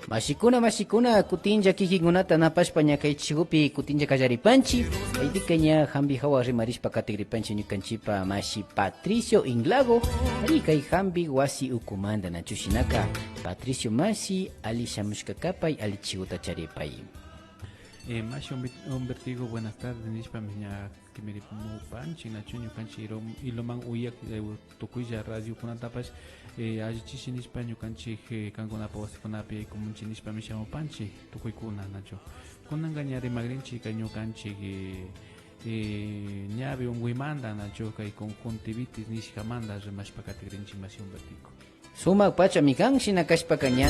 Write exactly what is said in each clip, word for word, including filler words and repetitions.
Mashikuna, mashikuna, kutinlla kikinkunata napashpa ña kay chikupi kutinlla kallaripanchi. Kaypika ña hampi hawa rimarishpa katigripanchi ñukanchipa mashi Patricio Inglago. Ari kay hampi wasi ukumanta nachu shinaka. Patricio mashi, ali shamushka kapay, ali chikuta charipay. Eh, mashi Humber-, Humbertico, buenas tardes nishpami ña kimirimupanchi nachu ñukanchi ilo-, iloman uyak, eh, tukuylla radiokunatapash, eh, allichishi nishpa ñukanchi, eh, kankunapa wasikunapi yaykumunchi nishpami shamupanchi tukuykuna nachu. Kunanka ña rimagrinchi kay ñukanchi, eh, eh, ñawi unkuymanta nachu kay conjuntivitis nishkamanta rimashpa katigrinchi mashi Humbertico. Sumak pachami kan, shina kashpaka ña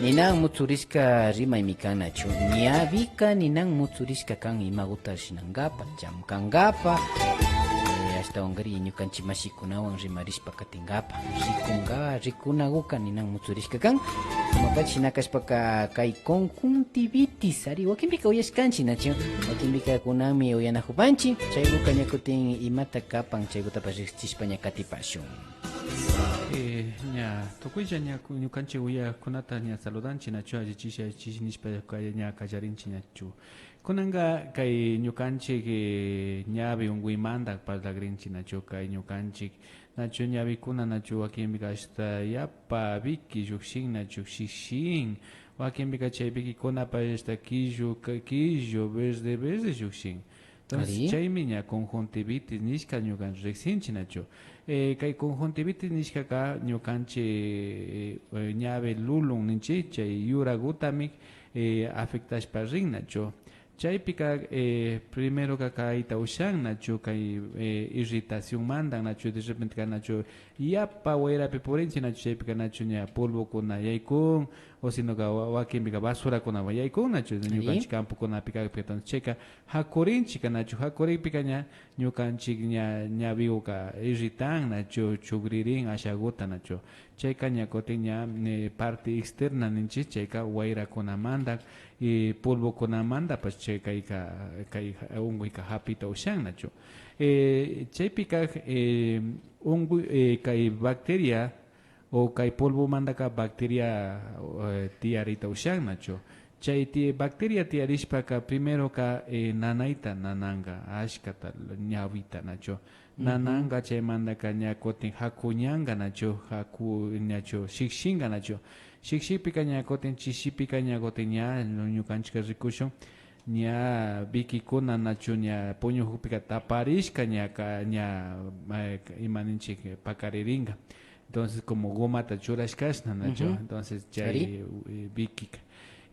ninan mutsurishka rimaymi kan nachu. Ñawika ninan mutsurishka kan imaguta shinankapa, llamkankapa, eh, ashtawankari ñukanchi mashikunawan rimarishpa katinkapak. Rikunka, rikunaguka ninan mutsurishka kan. Sumak pacha shina kashpaka kay conjuntivitis, ari, wakinpika uyashkanchi nachu. Wakinpika kunanmi uyanakupanchi. Chayguka ña kutin imata kapan, chaygutapash riksichishpa ña katipashun. Eh, ña, tukuylla ña ku-, ñukanchi uyakunata ña saludanchi nachu, allichishi, allichishi nishpa kay-, ña kallarinchi nachu. Kunanka kay ñukanchi, eh, ñawi unkuymanta parlagrinchi nachu, kay ñukanchi nachu ñawikuna nachu wakinpika ashta yapa wiki llukshin nachu, shikshin, wakinpika chay wikikunapash ashta killu, ka-, killu, verde, verde llukshin. Entonces, ari, chaymi ña conjuntivitis nishka ñukanchi riksinchi nachu. Eh, kay conjuntivitis nishkaka ñukanchi, eh, ñawi lulun ninchi, chay yuragutami, eh, afectashpa rin nachu. Chaypika, eh, primeroka kayta ushan nachu, kay, eh, irritacionmanta nachu, de repenteka nachu yapa wayrapi purinchi nachu, chaypika nachu ña polvokuna yaykun, o sinoka wa-, wakinpika basurakunawan yaykun nachu, ari, ñukanchi campokunapi kakpika. Entonces, chayka hakurinchika nachu, hakurikpika ña ñukanchi ña, ñawiguka irritan nachu, chugririn ashaguta nachu. Chayka ña kutin ña, eh, parte externa ninchi, chayka wayrakunamanta y polvokunamantapash chay kayka, kay unkuyka hapita ushan nachu. Eh, chaypika, eh, unkuy, eh, kay bacteria o kay polvomantaka bacteria, eh, tiyarita ushan nachu. Chay ti-, bacteria tiyarishpaka primeroka, eh, nanayta nananka, ashkata ñawita nachu. Nananka chaymantaka ña kutin haku ñanka nachu, haku ñachu, shikshinka nachu. Shikshikpika ña kutin, chishipika ña kutin ña ñukanchika rikushun. Ña wikikuna nachu ña puñukukpika taparishka ña ka-, ña, eh, ima ninchik, pakaririnka. Entonces, como gomata churashkashna nachu. Entonces, chay, eh, wikika.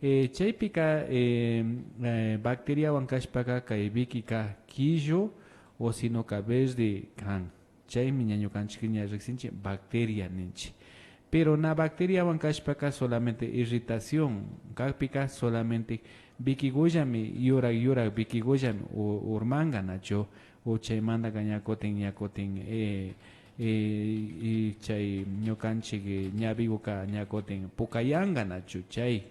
Eh, chaypika, eh, eh, bacteriawan kashpaka kay wikika killu o sinoka verde kan. Chaymi ña ñukanchik ña riksinchik bacteria ninchik. Pero na bacteriawan kashpaka solamente irritación kakpika solamente wikigullami, yurak yurak wikigullami u-, urmanka nachu, o chaymantaka ña kutin, ña kutin, eh, eh, y chay ñukanchik, eh, ñawiguka ña kutin pukayanka nachu chay.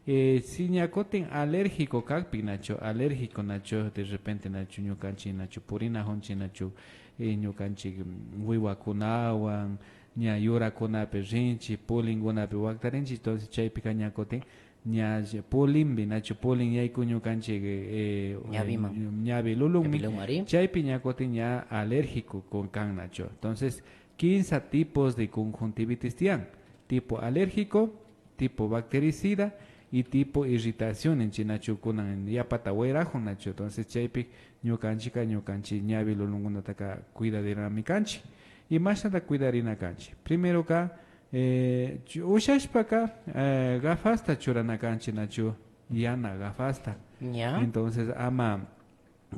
Eh, si ña kutin alérgico kakpi nachu, alérgico nachu, de repente nachu ñukanchik nachu purinajunchik nachu, eh, ñukanchik, mm, wiwakunawan, ña yurakunapi rinchik, pulinkunapi waktarinchik, entonces chaypika ña kutin ña ll-, pulinpi nachu, pulin yaykun ñukanchik, eh, ñawiman, ñawi lulunmi. Ñawi lulun, ari. Chaypi ña kutin ña alérgico kun-, kan nachu. Entonces, quince tipos de conjuntivitis tiyan. Tipo alérgico, tipo bactericida y tipo irritación ninchik nachu, kunan yapata wayrajun nachu. Entonces, chaypi ñukanchikka, ñukanchik ñawi lulunkunataka cuidarinami kanchik. Imashnata cuidarina kanchik? Primeroka, eh, chu-, ushashpaka, eh, gafasta churana kanchik nachu, yana gafasta. Ya. Entonces, ama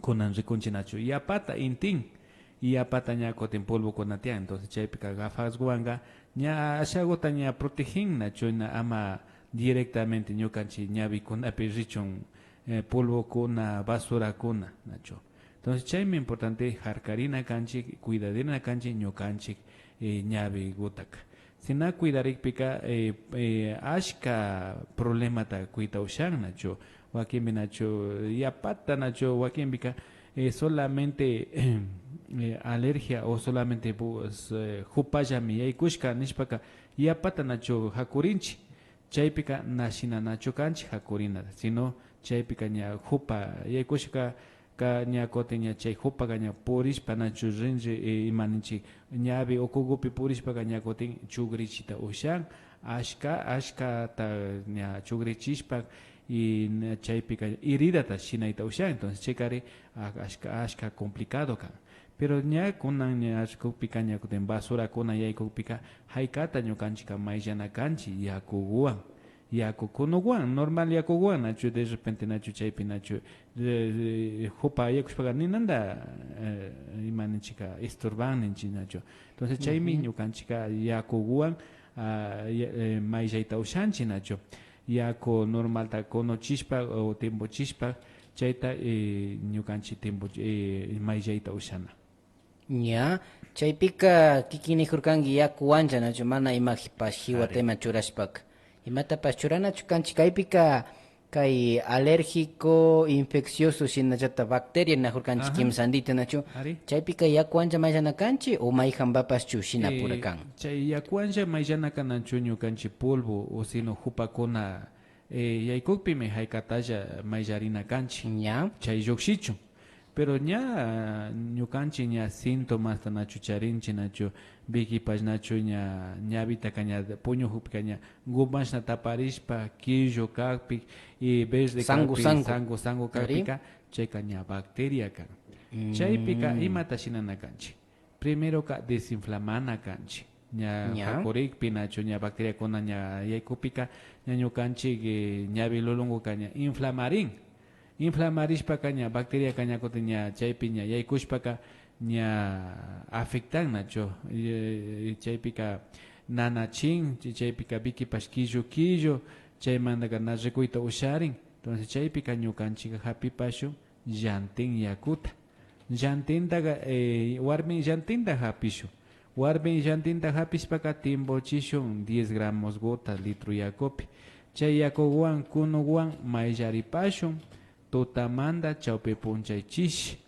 kunan rikunchik nachu, yapata intin, y yapata ña kutin polvokuna tiyan. Entonces, chaypika gafaswanka ña ashaguta ña protegin nachu, na ama directamente ñukanchik ñawikunapi richun, eh, polvokuna, basurakuna nachu. Entonces, chaymi importante jarkarina kanchik, cuidarina kanchik ñukanchik, eh, ñawigutaka. Si na cuidarikpika, eh, eh, ashka problemata kuyta ushan nachu, wakinpi nachu, yapata nachu, wakinpika, eh, solamente, eh, alergia o solamente bu-, s-, eh, jupallami yaykushka nishpaka, yapata nachu jakurinchik. Chaypika na shinanachu kanchik jakurinata, sino chaypika ña jupa yaykushka ka ña kutin ña chay jupaka ña purishpa nachu rinri, eh, ima ninchik, ñawi ukukupi purishpaka ña kutin chukrichita ushan, ashka, ashkata ña chukrichishpa y na-, chaypika heridata shinayta ushan. Entonces chaykarin a-, ashka, ashka complicado kan. Pero ña kunan ña allkukpika ña kutin basurakuna yaykukpika jaykata ñukanchikka mayllana kanchik yakukuwan, yaku kunukuwan, normal yakukuwan, nachu de repente nachu chaypi nachu, eh, eh, jupa yakushpaka ninanda, eh, ima ninchikka estorban ninchik nachu. Entonces chaymi ñukanchikka yakukuwan, ah, ya-, eh, mayllayta ushanchik nachu. Yaku normalta kunuchishpa o timpuchishpa chayta, eh, ñukanchik timpu, eh, mayllayta ushana. Ña, chaypika kikin nijurkanki yakuwanlla, nachu, mana imapash jiwata ima churashpaka. Imatapash churanachu kanchik kaypika, kay alérgico, infeccioso, shinallata bacteria nijurkanchik kimsandita, nachu. Chaypika yakuwanlla mayllana kanchik o mayjanpapashchu shinapura kan? Chay yakuwanlla mayllanaka nachu ñukanchik polvo o sino jupakuna eh, yaykukpimi jaykatalla mayllarina kanchik. Ña. Chay llukshichun. Pero ña, ñukanchik ña síntomasta nachu charinchik, nachu wikipash nachu ña ñawitaka ña puñujukpika ña gumashna taparishpa, killu kakpi y verde kakpi, sangu, sangu kakpika, chayka ña bacteria kan. Chaypika imata shinana kanchik. Primeroka desinflamana kanchik. Ña jakurikpi nachu ña bacteriakuna ña yaykukpika ña ñukanchik, eh, ñawi lulunkuka ña inflamarin. Inflamarishpaka ña bacteriaka ña kutin ña chaypi ña yaykushpaka ña afectan nachu. Eh, chaypika nanachin, ch-, chaypika wikipash killu killu, chaymantaka na rikuyta usharin. Entonces chaypika ñukanchik japipashun llantin yakuta. Llantintaka, eh, warmi llantinta japishun. Warmi llantinta japishpaka timpuchishun diez gramos gota litro yakupi. Chay yakuwan, kunuwan mayllaripashun tutamanta chawpi punchaychish.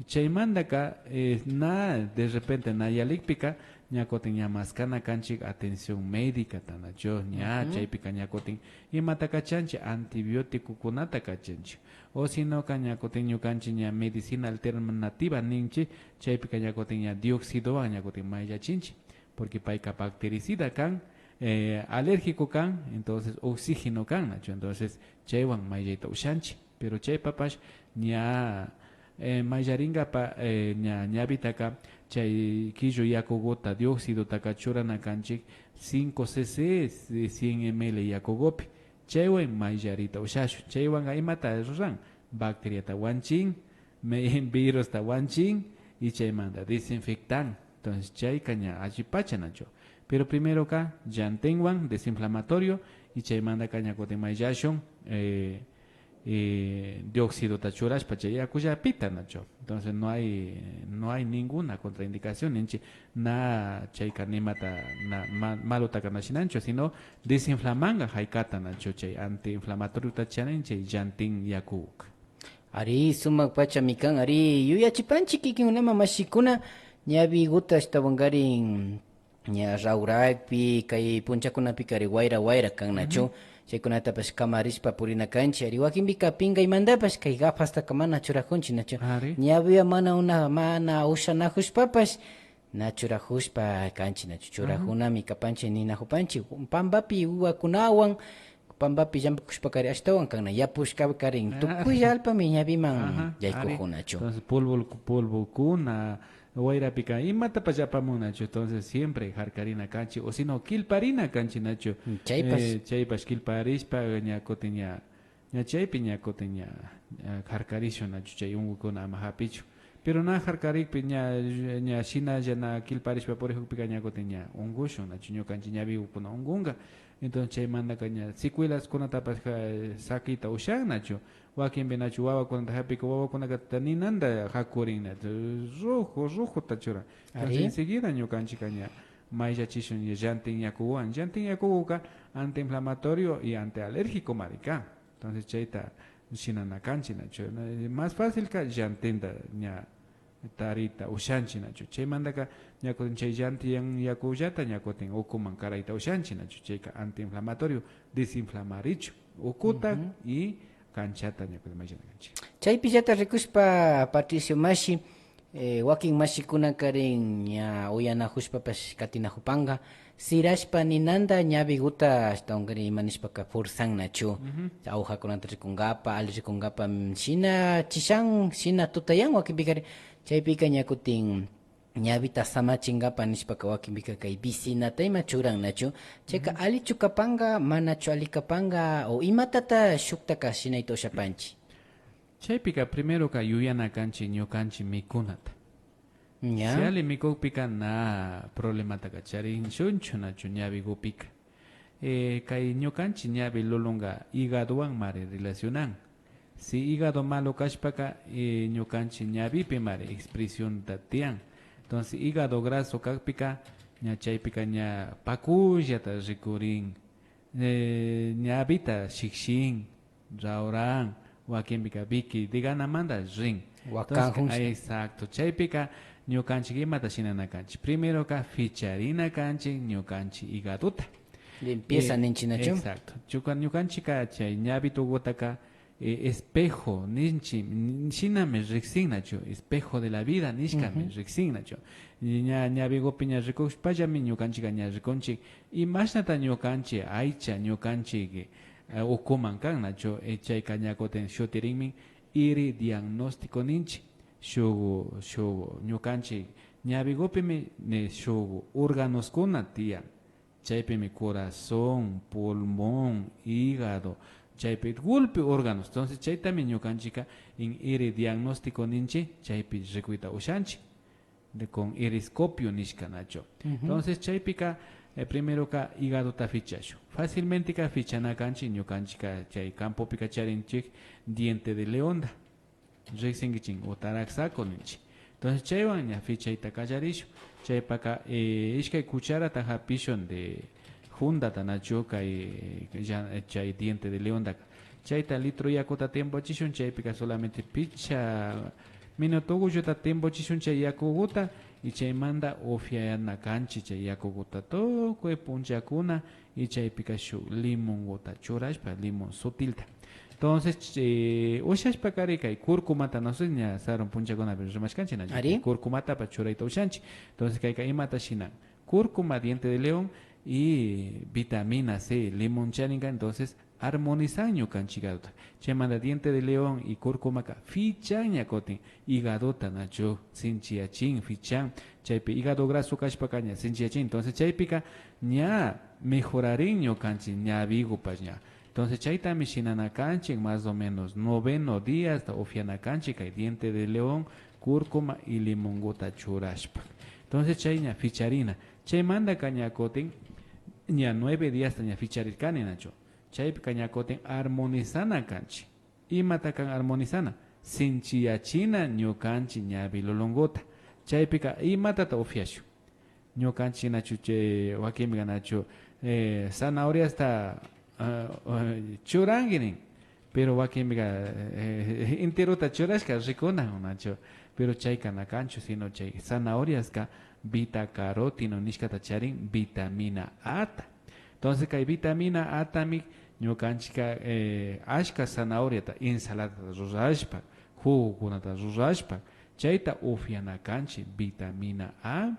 Chaymantaka, eh, na, de repente na yalikpika, ña kutin ña maskana kanchik atención médicata, nachu, ña chaypika ña kutin imata kachanchik, antibióticokunata kachanchik. O sinoka ña kutin ñukanchik ña medicina alternativa ninchik, chaypika ña kutin ña dioxidowan ña kutin mayllachinchik, porque payka bactericida kan, eh, alérgico kan, entonces oxígeno kan, nachu. Entonces chaywan mayllayta ushanchik. Pero chaypapash ña, eh, mayllarinkapa, eh, ña ñawitaka chay killu yakuguta, dioxidotaka churana kanchik cinco C C, cien M L yakugupi. Chaywan mayllarita ushashun. Chaywanka imata ruran? Bacteriata wanchin, me-, virusta wanchin y chaymanta desinfectan. Entonces chayka ña allipacha nachu. Pero primeroka llantinwan desinflamatorio y chaymantaka ña kutin mayllashun, eh, eh, dioxidota churashpa chay yakullapita nachu. Entonces no hay, no hay ninguna contraindicación ninchik, na chayka nimata na, ma-, malotaka na shinanchu, sino desinflamanka jaykata nachu, chay antiinflamatoriota charin chay llantin yakuka. Ari, sumak pachami kan. Ari, yuyachipanchik kikinkunaman mashikuna, ñawiguta ashtawankarin ña rawrakpi, kay punchakunapikari wayra wayra kan nachu. Chaykunatapash kamarishpa purina kanchik. Ari, wakinpika pinkaymantapash kay gafastaka mana churakunchik nachu. Ñawiwan mana una, mana ushanakushpapash na churakushpa kanchik nachu. Churakunami kapanchik ninakupanchik. Pampapi wiwakunawan, pampapi llampakushpakari ashtawan kan na yapushkakarin tukuylla allpami ñawiman yaykukun nachu. Entonces polvo, polvokuna, wayrapika imatapash apamun nachu. Entonces siempre jarkarina kanchik, o sino killparina kanchik nachu. Chaypash. Eh, chaypash killparishpa ña kutin ña, ña chaypi ña kutin ña, ña jarkarishun nachu, chay unkukuna ama japichun. Pero na jarkarikpi ña, ña shinalla na killparishpa purijukpika ña kutin ña unkushun nachu, ñukanchik ñawigukuna unkunka. Entonces chaymantaka ña secuelaskunatapash ja-, sakita ushan nachu. Wakinpi nachu wawakunata japika, wawakunaka ninanda jakurin nachu, rojo, rojota churan. Entonces enseguida ñukanchikka ña mayllachishun ña llantin yakuwan. Llantin yakuguka antiinflamatorio y antialérgico mari kan. Entonces chayta shinana kanchik nachu. Más fácilka llantinta ña tarita ushanchik, nachu. Chaymantaka ña kutin chay llantiyan yakullata ña kutin ukuman karayta ushanchik, nachu. Chayka antiinflamatorio, desinflamarichun ukuta y kanchata ña kutin mayllana kanchik. Chaypillata rikushpa, Patricio mashi, eh, wakin mashikunakarin ña uyanajushpapash katinajupanka, sirashpa ninanta ñawiguta ashtawankarin ima nishpaka forzan, nachu. Agujakunata rikunkapa, alli rikunkapa, mm, shina chishan, shina tutayan wakinpikarin. Chaypika ña kutin ñawita samachinkapa nishpaka wakinpika kay vicinata ima churan, nachu. Chayka allichu kapanka, manachu alli kapanka, o imatata shuktaka shinayta ushapanchik? Chaypika primeroka yuyana kanchik ñukanchik mikunata. Si Ña. alli mikukpika na problemataka charinchunchu, nachu, ñawigupika. Eh, kay ñukanchik ñawi lulunka higadowanmari relacionan. Si hígado malo kashpaka, eh, ñukanchik ñawipimari expresionta tiyan. Entonces, hígado graso kakpika, ña chaypika ña pakullata rikurin, eh, ñawita shikshin, rawran, wakinpika wiki de ganamanta rin. Entonces, Wakanjunchik. Exacto. Chaypika ñukanchik imata shinana kanchik? Primeroka ficharina kanchik ñukanchik higadota. Limpieza Eh, ninchik, nachu. Exacto. Chuka-, ñukanchikka chay ñawitugutaka, eh, espejo ninchik, n-, shinami riksin, nachu, espejo de la vida nishkami riksin, nachu. Ña, ñawigupi ña rikushpallami ñukanchikka ña rikunchik imashnata ñukanchik aycha, ñukanchik, eh, ukuman kan, nachu. Eh, chayka ña kutin shutirinmi iridiagnóstico ninchik. Shuk, shuk ñukanchik ñawigupimi, eh, shuk órganoskuna tiyan. Chaypimi corazón, pulmón, hígado, chaypi gulpi órganos. Entonces, chaytami ñukanchikka en iridiagnóstico ninchik, chaypi rikuyta ushanchik, de, con iriscopio nishka, nachu. Entonces, chaypika, eh, primeroka higadota fichashun. Fácilmenteka fichana kanchik, ñukanchikka chay campopika charinchik diente de leonta. Riksinkichik, o taraxaco ninchik. Entonces, chaywan ña fichayta kallarishun. Chaypaka, eh, ishkay cucharata japishun de juntata, nachu, kay, eh, ya, eh, chay diente de leontaka. Chayta litro yakuta timpuchishun, chaypika solamente pichka minuto ugulluta timpuchishun chay yakuguta, y chaymanta upiana kanchik chay yakuguta tukuy punchakuna, y chaypika shuk limonguta churashpa, limón sutilta. Entonces, eh, ushashpakari kay cúrcumata, no sé, ña sarun punchakunapi rimashkanchik, nachu. Ari. Cúrcumatapash churayta ushanchik. Entonces, kayka imata shinan? Cúrcuma, diente de león y vitamina C, limón charinka, entonces, armonizan ñukanchik higadota. Chaymanta diente de león y cúrcumaka fichan ña kutin higadota, nachu, sinchiyachin, fichan. Chaypi hígado graso kashpaka ña sinchiyachin. Entonces, chaypika ña mejorarin ñukanchik ñawigupash ña. Entonces, chaytami shinana kanchik, más o menos noveno diasta upiana kanchik kay diente de león, cúrcuma y limonguta churashpa. Entonces, chay ña ficharina. Chaymantaka ña kutin, ña nueve diasta ña ficharirkani, nachu. Chaypika ña kutin armonizana kanchik. Imata kan armonizana? Sinchiyachina ñukanchik ñawi lulunguta. Chaypika imatata upiashun? Ñukanchik nachu chay wakinpika nachu, eh, zanahoriasta, ah, ah, churanki nin. Pero wakinpika, eh, enterota churashka rikuna, nachu. Pero chayka na kanchu, sino chay zanahoriaska beta caroteno nishkata charin, vitamina A ta. Entonces, kay vitamina A tami ñukanchikka, eh, ashka zanahoriata, ensaladata rurashpa, jugokunata rurashpa, chayta upiana kanchik. Vitamina A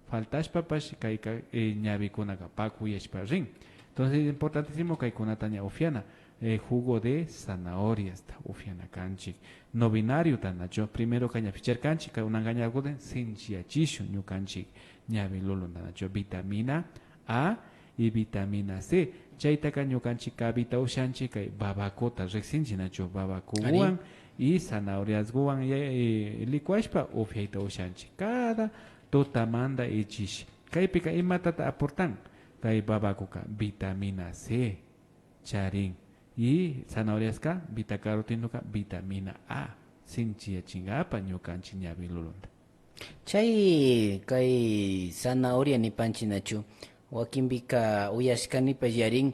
faltashpapash kayka, eh, ñawikunaka pakuyashpa rin. Entonces, importantísimo kaykunata ña upiana, eh, jugo de zanahoriasta upiana kanchik. Novenariota, nachu, primeroka ña ficharkanchik, kunanka ña kutin sinchiyachishun ñukanchik ñawi lulunta, nachu, vitamina A y vitamina C. Chaytaka ñukanchik kabita ushanchik kay babacota riksinchik, nachu, babacowan y zanahoriasguwan ya-, eh, licuashpa upiayta ushanchik. Cada tutamanta ichish. Kaypika imatata aportan? Kay babacoka vitamina C charin. Y zanahoriaska beta carotenoka vitamina A sinchiyachinkapa ñukanchik ñawi lulunta. Chay, kay zanahoria nipanchik nachu, wakinpika uyashkanipash yarin,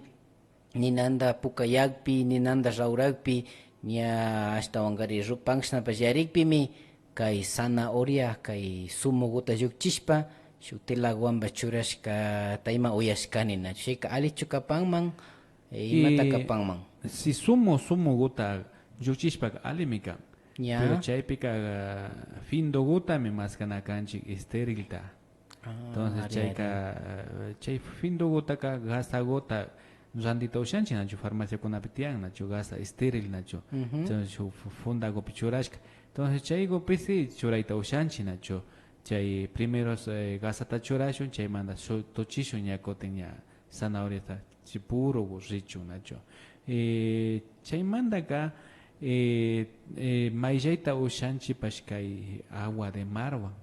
ninanta pukayakpi, ninanta rawrakpi, ña ashtawankari ru-, panshnapash yarikpimi, kay zanahoria, kay zumogota llukchishpa, shuk telaguanpash churashkata ima uyashkani, nachu? Chayka allichu kapanman, eh, imata kapanman? Si zumo, zumogota llukchishpaka allimi kan. Ya. Pero chaypika, ah, findogotami maskana kanchik esterilta. Ah, Entonces, ari, chayka, ari. Eh, chay findogotaka gasagota randita ushanchik, nachu? Farmaciakunapi tiyan, nachu? Gasa estéril, nachu? Ujú. Entonces, shuk fu-, fundagopi churashka. Entonces, chaygopi si churayta ushanchik, nachu? Chay primeros, eh, gasata churashun, chaymanta shu-, tuchishun ña kutin ña zanahoriata, chay puro richun, nachu? Eh, chaymantaka, eh, eh, mayllayta ushanchikpash kay agua de marwan,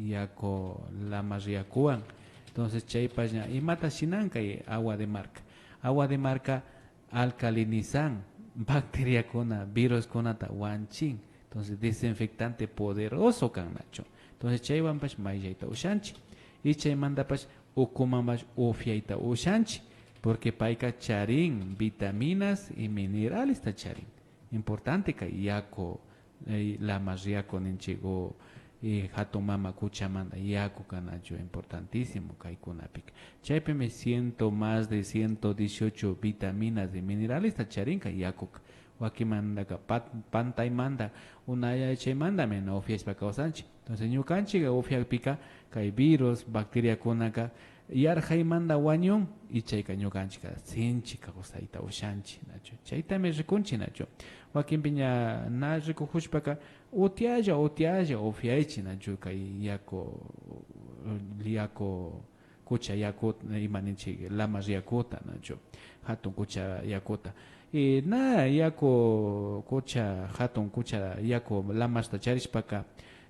yaku, lamar yakuwan. Entonces, chaypash ña, imata shinan kay agua de marka? Agua de marka alcalinizan, bacteriakuna, viruskunata wanchin. Entonces, desinfectante poderoso kan, nachu? Entonces, chaywanpash mayllayta ushanchik. Y chaymantapash ukumanpash upyayta ushanchik. Porque payka charin vitaminas y mineralesta charin. Importante kay yaku, eh, lamar yaku ninchik, o, eh, hatun mama kuchamanta yaku kanachu, importantísimo kaykunapika. Chaypimi ciento, más de ciento dieciocho vitaminas y mineralesta charinka yakuka. Wakinmantaka pat-, pantaymanta, unay aychaymantami na upyashpa kawsanchik. Entonces, ñukanchikka upyakpika kay virus, bacteriakunaka yarjaymanta wañun, y chayka ñukanchikka sinchi kawsayta ushanchik, nachu? Chaytami rikunchik, nachu? Wakinpi ña na rikujushpaka, utialla, utialla upyaychik, nachu? Kay yaku, yaku, kucha yaku, ima ninchik, lamar yakuta, nachu? Hatun kucha yakuta. Y na yaku, kucha, hatun kucha yaku lamarta charishpaka,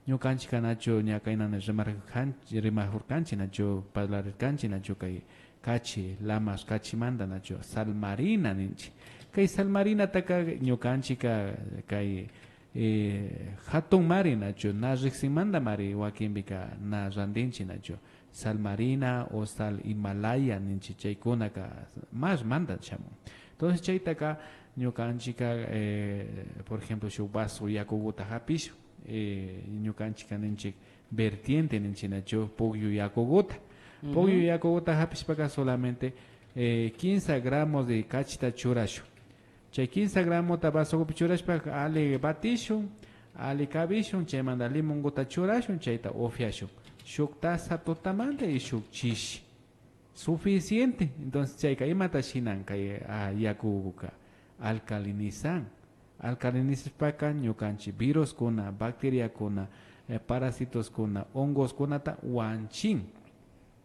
ñukanchikka nachu ña kaynami rimarjan-, rimajurkanchik, nachu parlarirkanchik, nachu kay kachi, lamar kachimanta, nachu sal marina ninchik. Kay sal marinataka ñukanchikka kay, eh, hatunmari, nachu, na riksinmantamari wakinpika na randinchik, nachu. Sal marina o sal Himalaya ninchik, chaykunaka marmanta shamun. Entonces, chaytaka ñukanchikka, eh, por ejemplo, shuk vaso yakuguta japishun, eh, ñukanchikka ninchik vertiente ninchik, nachu, pukyu yakuguta. Pukyu yakuguta japishpaka solamente, eh, quince gramos de kachita churashun. Chay quince gramota vasogupi churashpa alli batishun, alli kabishun, chaymanta limonguta churashun, chayta upyashun. Shuk taza tutamanta y shuk chishi. Suficiente. Entonces, chayka imata shinan kay, ah, yakuguka? Alcalinizan. Alcalinizashpaka ñukanchik viruskuna, bacteriakuna, eh, parasitoskuna, hongoskunata wanchin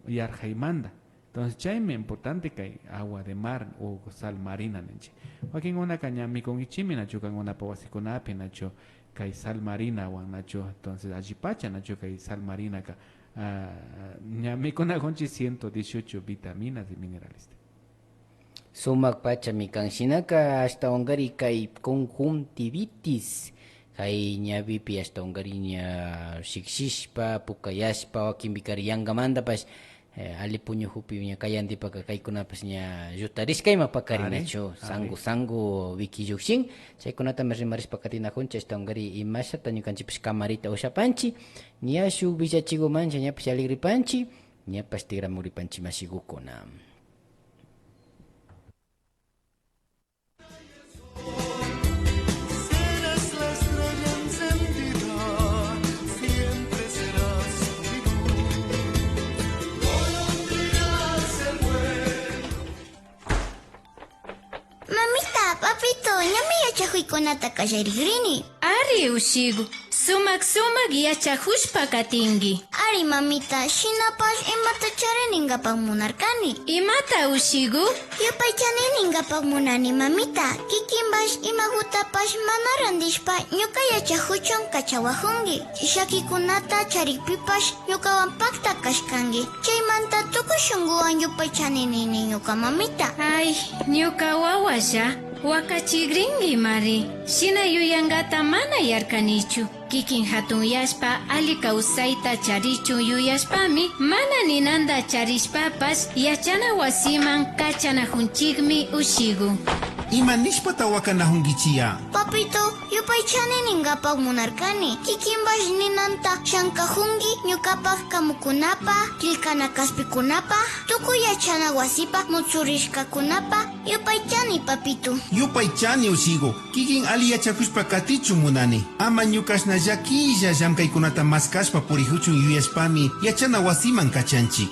yarjaymanta. Entonces, chaymi importante kay agua de mar o sal marina ninchik. Wakinkunaka ña mikunkichikmi, nachu, kankunapa wasikunapi, nachu, kay sal marinawan, nachu. Entonces, allipacha, nachu, kay sal marinaka, ah, ña mikunakunchik ciento dieciocho vitaminas y mineralesta. Sumak pachami kan. Shinaka ashtawankari kay conjuntivitis, kay ñawipi ashtawankari ña shikshishpa, pukayashpa, wakinpikari yankamantapash, eh, alli puñujupi ña kayantipaka kaykunapash ña llutarishka ima pakarinachu, Ari, sangu ari. Sangu wiki llukshin. Chaykunatami rimarishpa katinajunchik, ashtawankari imashata ñukanchikpash kamarita ushapanchik, ña shuk willachigumancha ñapash alegripanchik, ñapash tigramuripanchik mashigukuna. Mamita, papito, ñami yachajuykunata kallarigrini. Ari, ushigu, sumak sumak yachajushpa katinki. Ari, mamita, shinapash imata charini ninkapak munarkani. Imata, ushigu? Yupaychani ninkapak munani, mamita. Kikinpash imagutapash mana randishpa ñuka yachajuchun kachawajunki. Llakikunata charikpipash ñukawan pakta kashkanki. Chaymanta tukuy shunkuwan yupaychani nini ñuka mamita. Ay, ñuka wawalla, wakachigrinki mari. Shina yuyankata mana yarkanichu. Kikin jatunyashpa alli kawsayta charichun yuyashpami, mana ninanta charishpapash yachana wasiman kachanajunchikmi ushigu. Ima nishpata wakanajunkichiya? Papito, yupaychani ningapak munarkani. Kikinpash ninanta llankajunki ñukapak kamukunapa, killkana kaspikunapa, tukuy yachana wasipa mutsurishkakunapa. Yupaychani, papito. Yupaychani, ushigu. Kikin ali yachakushpa katichun munani. Ama ñukashna llakilla llamkaykunata maskashpa purijuchun yuyashpami yachana wasiman kachanchi.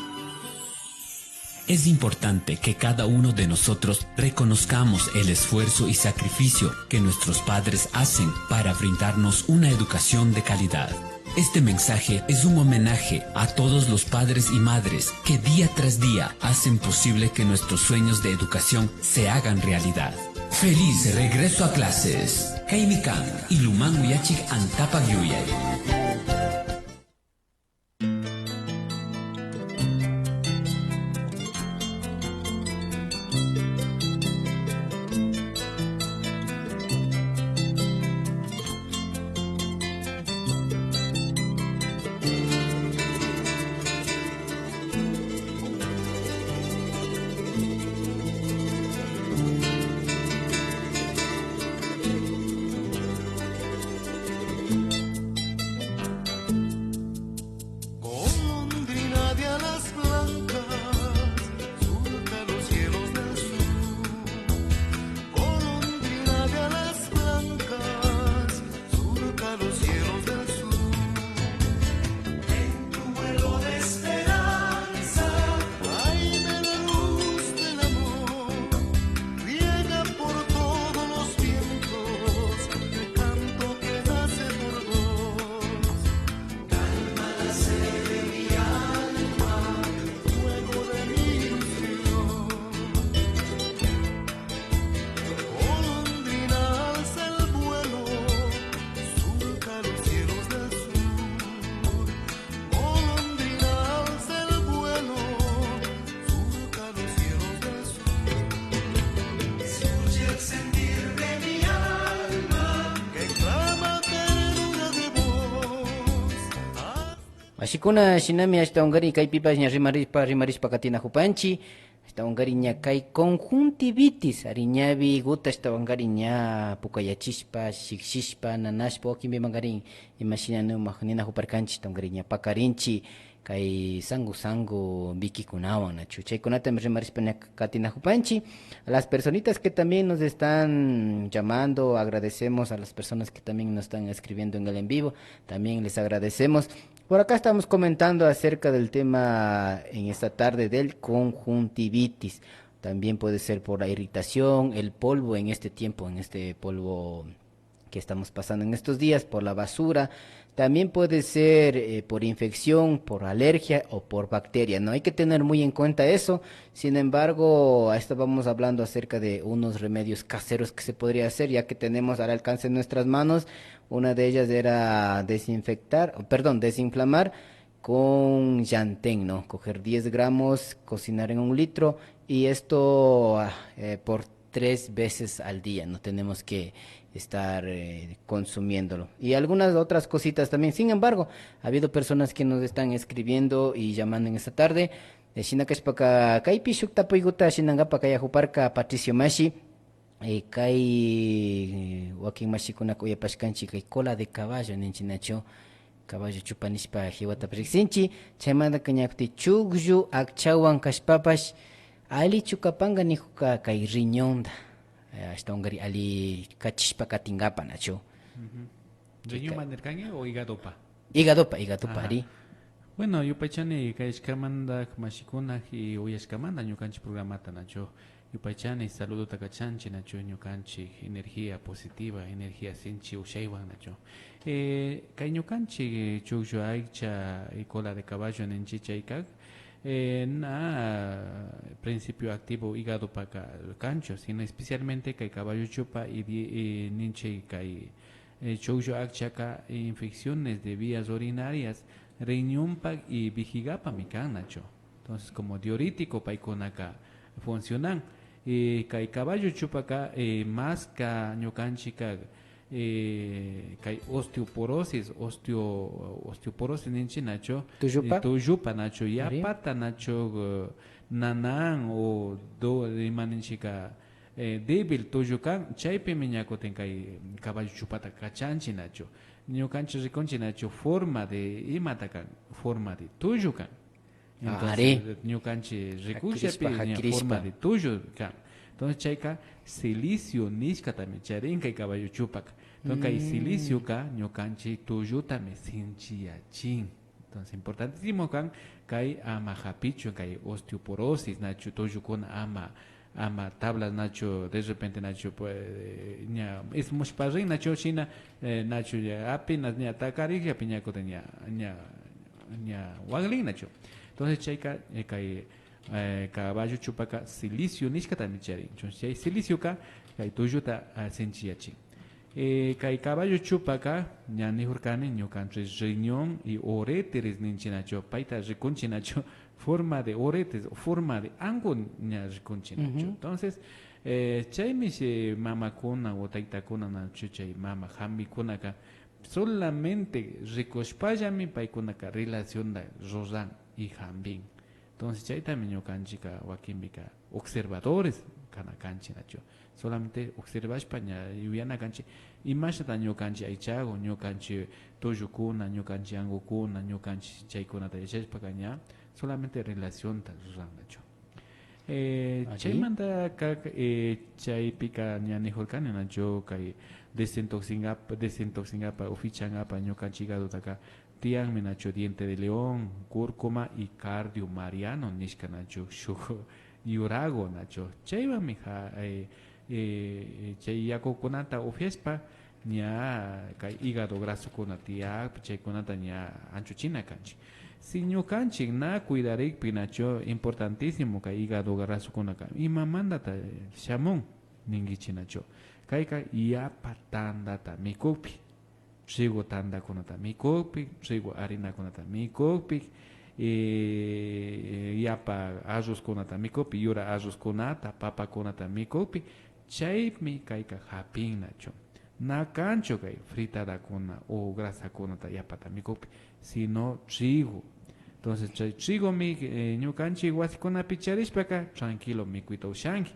Es importante que cada uno de nosotros reconozcamos el esfuerzo y sacrificio que nuestros padres hacen para brindarnos una educación de calidad. Este mensaje es un homenaje a todos los padres y madres que día tras día hacen posible que nuestros sueños de educación se hagan realidad. Feliz regreso a clases. Kaymi kan Ilumán Uyachik Antapak Yuyay. Golondrina de alas blancas, surca los cielos del sur. Golondrina de alas blancas, surca los cielos del sur. En tu vuelo de esperanza, tráeme la luz del amor. Riega por todos los vientos el canto que nace por dos. Calma la sed de mi alma, fuego de mi ilusión. Golondrina, alza el vuelo, surca los cielos del sur. Golondrina, alza el vuelo, surca los cielos del sur. Se oye el sentir de mi alma que clama ternura de voz. Mashikuna, shinami ashtawankarin kaypipash ña rimarishpa, rimarishpa katinajupanchi. Ashtawankarin ña kay conjuntivitis, ari ñawiguta ashtawankarin ña pukayachishpa, shikshishpa, nanashpa, wakinpimankarin imashina ninajuparkanchi, ashtawankarin ña pakarinchi kay sangu sangu wikikunawan, nachu. Chaykunatami rimarishpa ña katinajupanchi. A las personitas que también nos están llamando, agradecemos a las personas que también nos están escribiendo en el en vivo, también les agradecemos. Por acá estamos comentando acerca del tema en esta tarde del conjuntivitis. También puede ser por la irritación, el polvo en este tiempo, en este polvo que estamos pasando en estos días, por la basura. También puede ser, eh, por infección, por alergia o por bacteria. No hay que tener muy en cuenta eso. Sin embargo, a esto vamos hablando acerca de unos remedios caseros que se podría hacer, ya que tenemos al alcance de nuestras manos. Una de ellas era desinfectar, perdón, desinflamar con llantén, ¿no? Coger diez gramos, cocinar en un litro y esto, ah, eh, por tres veces al día, no tenemos que estar, eh, consumiéndolo. Y algunas otras cositas también. Sin embargo, ha habido personas que nos están escribiendo y llamando en esta tarde. Eh, shina kashpaka, kaypi shuk tapuyguta shinangapa kayajuparka Patricio Mashi. Eh, kay, eh, wakin mashikunaka uyapashkanchik kay cola de caballo ninchik nachu, caballo chupa nishpa jiwatapash riksinchik. Chaymantaka ña kutin chukllu akchawan kashpapash allichu kapanka nijuka kay riñonta, eh, ashtawankari alli kachishpa katinkapa nachu. Ujú. Riñonman nirkanki o higadopa? Higadopa, higadopa, ajá, ari. Bueno, yupaychani kayashkamanta mashikuna y uyashkamanta ñukanchik programata nachu. Yupaychani saludota kachanchik nachu, ñukanchik energía positiva, energía sinchi ushaywan nachu. Eh, kay ñukanchik, eh, chukllu aycha y cola de caballo ninchik chayka, eh, na principio activo higadopaka kanchu, sino especialmente kay caballo chupa y di-, y ninchik kay eh, chukllu akchaka infecciones de vías urinarias, riñonpak y vejigapami kan nachu. Entonces, como diurético paykunaka funcionan. Y kay caballo chupaka, eh, maska ñukanchika, eh, kay osteoporosis, osteo-, osteoporosis ninchik nachu. Tullupa? Eh, tullupa nachu, yapata nachu, eh, nanan o do-, ima ninchika, eh, débil tullu kan, chaypimi ña kutin kay caballo chupata kachanchik nachu. Ñukanchik rikunchik nachu forma de imata kan, forma de tullu kan. Entonces, ñukanchik rikushkapi ña forma de tullu kan. Entonces, chayka silicio nishkatami charin kay caballo chupaka. Entonces, kay silicioka ñukanchik tullutami sinchiyachin. Entonces, importantísimo kan kay ama hapichun, kay osteoporosis nachu, tullukuna ama, ama tablas nachu, de repente nachu, pues, ña ismushpa rin nachu, shina, eh, nachu, ña apenas ña takarikllapi ña kutin ña, ña, ña waklin nachu. Entonces, chayka, eh, kay, eh, caballo chupaka silicio nishkatami charin. Entonces, chay silicioka kay tulluta, ah, sinchiyachin. Eh, kay caballo chupaka ña nijurkani, ñukanchik riñón y uréteres ninchik nachu, payta rikunchik nachu, forma de uréteres, forma de angu ña rikunchik nachu. Entonces, eh, chaymi chay mamakuna o taytakuna nachu, chay mama hampikunaka solamente rikushpallami paykunaka relacionta ruran y hampin. Entonces, chaytami ñukanchikka wakinpika observadores kana kanchik nachu. Solamente observashpa ña yuyana kanchik, imashnata ñukanchik aychagu, ñukanchik tullukuna, ñukanchik angukuna, ñukanchik chaykunata yachashpaka ña solamente relacionta ruran nachu. Eh, chaymanta kak-, eh, chaypika ña nijurkani nachu kay desintoxingap-, desintoxingapa o fichangapa ñukanchik higadotaka tiyanmi nachu diente de león, cúrcuma y cardio mariano nishka nachu shuk yuragu nachu. Chaywanmi ha-, eh, eh, chay yakukunata upyashpa ña kay hígado grasokuna tiyakpi chaykunata ña anchuchina kanchik. Si ñukanchik na cuidarikpi nachu importantísimo kay hígado grasokunaka imamantata shamun ninkichik nachu. Kayka yapa tantata mikukpi. Trigo tantakunata mikukpi, trigo harinakunata mikukpi, eh, yapa arrozkunata mikukpi, yura arrozkunata, papakunata mikukpi, chaymi kayka hapin nachu. Na kanchu kay fritadakuna o grasakunata yapata mikukpi, sino trigo. Entonces, chay trigomi, eh, ñukanchik wasikunapi charishpaka tranquilo mikuyta ushanki.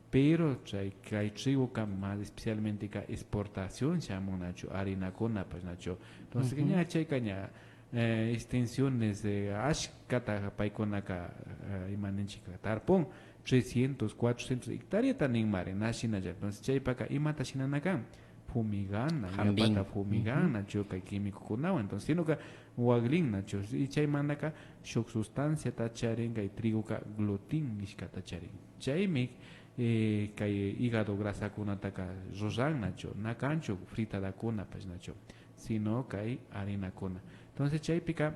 Pero chay, kay trigoka más especialmenteka exportación shamun nachu, harinakunapash nachu. Entonces, ña chayka ña, eh, extensiones de ashkata paykunaka, eh, ima ninchik, tarpun, trescientos, cuatrocientos hectáreata ninmari, na shinalla. Entonces, chaypaka imata shinana kan? Fumigana, yapata fumigana, nachu, kay químicokunawan. Entonces, sinoka waklin nachu. Y chaymantaka shuk sustanciata charin, kay trigoka gluten nishkata charin. Chaymi eh, kay hígado grasakunataka ruran nachu, na kanchu fritadakunapash nachu, sino kay harinakuna. Entonces, chaypika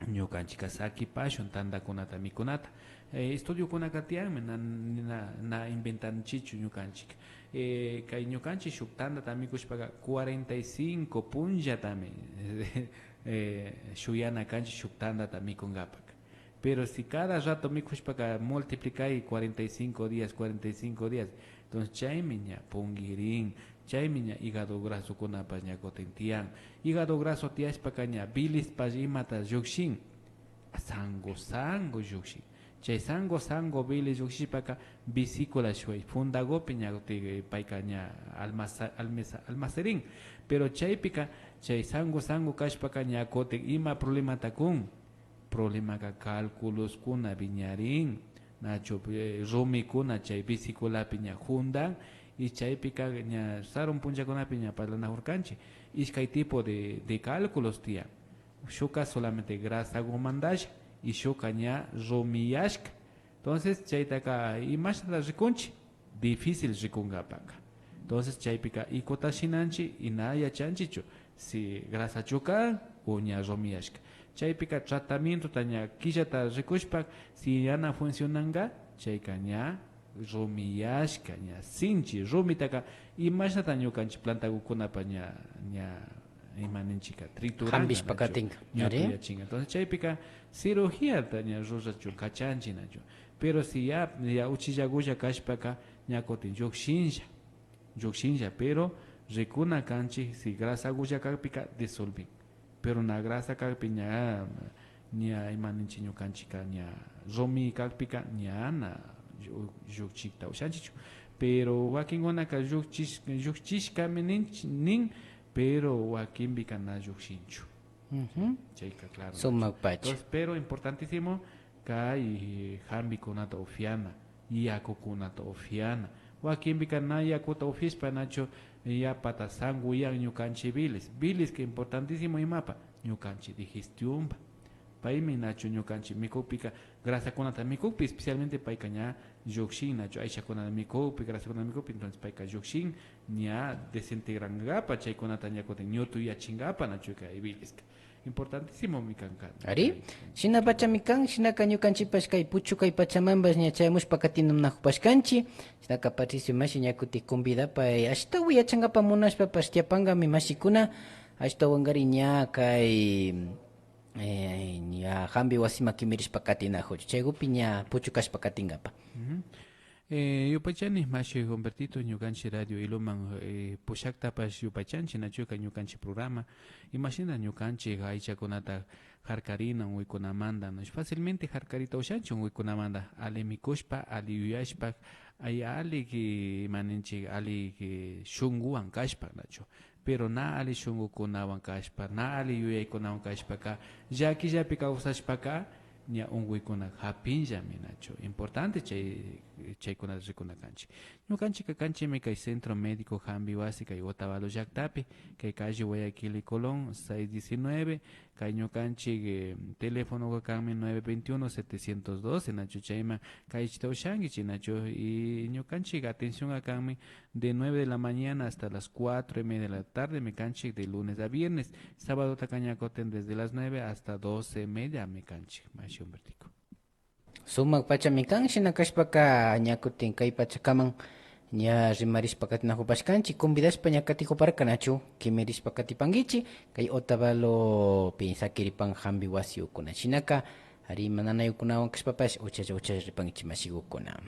ñukanchikka sakipashun tantakunata mikunata. Eh, estudiokunaka tiyanmi, na, na, na inventanchikchu ñukanchik. Eh, kay ñukanchik shuk tantata mikushpaka cuarenta y cinco punllatami, eh, shuyana kanchik shuk tantata mikunkapaka. Pero si cada rato mikushpaka multiplicay cuarenta y cinco días, cuarenta y cinco días, entonces chaymi ña punkirin, chaymi ña hígado grasokunapash ña kutin tiyan. Hígado graso tiyashpaka ña bilispash imata llukshin, sangu sangu llukshin. Chay sangu sangu bilis llukshishpaka vesícula shuway fundagupi ña kutin payka ña almasa-, almesa-, almacerin. Pero chaypika chay sangu sangu kashpaka ña kutin ima problemata kun. Problemaka cálculoskuna wiñarin, nachu, eh, rumikuna chay vesiculapi ña jundan, y chaypika ña sarun punllakunapi ña parlanakurkanchik, ishkay tipo de, de cálculos tiyan. Shukka solamente grasagumantalla, y shukka ña rumiyashka. Entonces, chaytaka imashnata rikunchik? Difícil rikunkapaka. Entonces, chaypika ecota shinanchik y na yachanchikchu si grasachu kan o ña rumiyashka. Chaypika tratamientota ña killata rikushpa, si yana funcionanka, chayka ña rumiyashka, ña sinchi. Rumitaka imashnata ñukanchik plantagukunapa ña, ña ima ninchikka, trituranka, hampishpa nachu, katinka, ña ari, kuyachinka. Entonces, chaypika cirugíata ña rurachun kachanchik, nachu. Pero si ya, ya uchillagulla kashpaka, ña kutin llukshinlla, llukshinlla, pero rikuna kanchik, si grasagulla kakpika disolvin. Pero na grasa kakpi ña, ña ima ninchik ñukanchikka, ña rumi kakpika ña na llu-, llukchikta ushanchikchu. Pero wakinkunaka llukchish-, llukchishkami nin, nin, pero wakinpika na llukshinchu. Ujú. Chayka claro. Sumakpacha. Entonces, pero importantísimo kay, eh, hampikunata upiana, yakukunata upiana. Wakinpika na yakuta upishpa nachu, ya pata sanguyan ñukanchik bilis. Biliska importantísimo imapa, ñukanchik digestionpa. Paymi nachu ñukanchik mikukpika grasakunata mikukpi, especialmente payka ña llukshin nachu, aychakunata mikukpi, grasakunata mikukpi, entonces payka llukshin ña desintegrangapa, chaykunata ña kutin ñutuyachingapak nachu kay biliska. Importantísimomi kan. Ari, shinapachami kan, shinaka ñukanchikpash kay puchukay pachamanpash ña chayamushpa katinanakupashkanchik. Shinaka Patricio mashi ña kutin convidapay ashtawan yachangapak munashpapash tiyapankapak mashikuna, ashtawankarin ña kay, eh, ña hampi wasiman kimirishpa katinakuchun. Chaykupi ña puchukashpa katinkapak. Ujú. Eh, yupaychani mashi Humbertito, ñukanchik Radio Ilumán, eh, pushaktapash yupaychanchik, nachuka ñukanchik programa, imashina ñukanchik aychakunata harkarina unkuykunamanta, nash fácilmente harkarita ushanchik unkuykunamanta, alli mikushpa, alli yuyashpa, ay, alli ki-, ima ninchik, alli ki-, shunkuwan kashpa, nachu. Pero na alli shunkukunawan kashpa, na alli yuyaykunawan kashpaka, llakillapi kawsashpaka, ña unkuykuna hapinllami nachu. Importante chay, chaykunata rikuna kanchik. Ñukanchikka kanchikmi kay Centro Médico Hampi Wasi kay Otavalo llaktapi, kay calle Guayaquil y Colón seis diecinueve, kay ñukanchik, eh, teléfonoka kanmi nueve veintiuno, setecientos doce, nachu chayman kaychita ushankichik, nachu. Y ñukanchik atencionka kanmi de nueve de la mañana hasta las cuatro y media de la tarde mi kanchik de lunes a viernes. Sabadotaka ña kutin desde las nueve hasta doce y media mi kanchik, mashi Humbertico. Sumak pachami kan, shina kashpaka ña kutin kay pachakaman ña rimarishpa katinakupashkanchik, convidashpa ña katikuparka nachu, kimirishpa katipankichik, kay Otavalopi sakiripan hampi wasi ukuna. Shinaka, ari ima nanaykunawan kashpapash uchalla uchalla ripankichik mashikukuna.